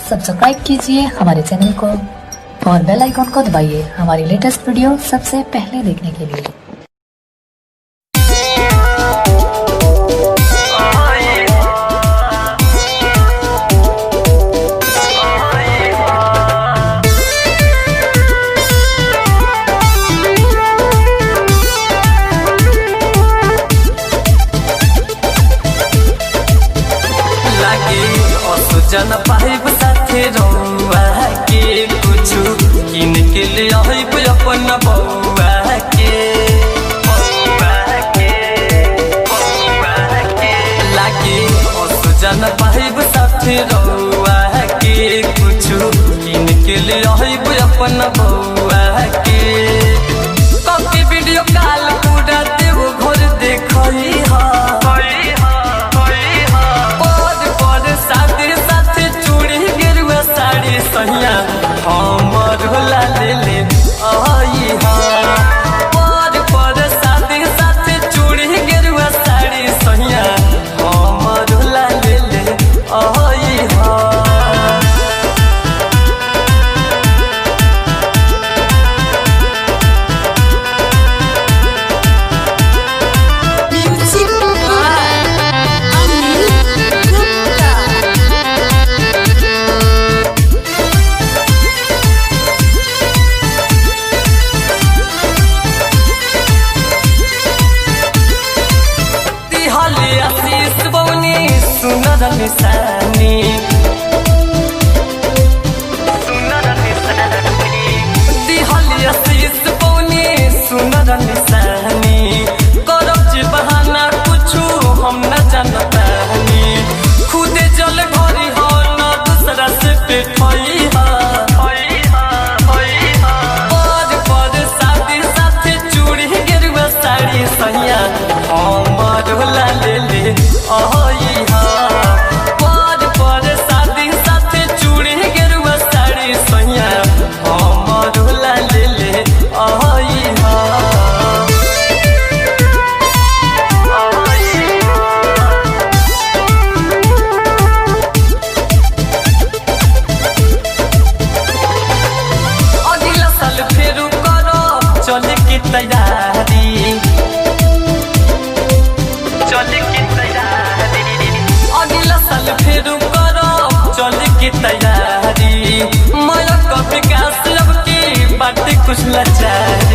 Subscribe कीजिए हमारे channel को और बेल आइकॉन को दबाइए हमारी लेटेस्ट वीडियो सबसे पहले देखने के लिए। लागे असुजन पाइब साथे रौआ के कुछु किन के ले आइब अपन बौआ के बौआ के बौआ के। लागे असुजन पाइब साथे रौआ के कुछु किन के ले आइब अपन बौआ के। कब वीडियो कॉल पूरा देव घर देखई हा पर पर साथे साथे चूड़ी गेरुआ साड़ी सहिया हमर होला ले ले आई हा। पर पर साथे साथे चूड़ी गेरुआ साड़ी सहिया हमर होला ले ले आई हा। Music by Anil Gupta. दिहले आशीष बौनी सुनर निशानी सुनर निशानी। दिहले आशीष बौनी सुनर निशानी करब जे बहाना कुछु हम न जानतानी। खुदे जल भरी हो न दूसरा से पेठई हा पर पर साथी साथी चूड़ी गेरुआ साड़ी सैया हमर होला ले ले आई हा। पर पर साथी साथी चूड़ी गेरुआ साड़ी सैया हमर होला ले ले आई हा। आई हा। अगला साल फेरू करो चले के तैयारी चले के तैयारी। अगला साल फेरू करो चले के तैयारी। मयक विकास अब की बात कुछ लाचारी।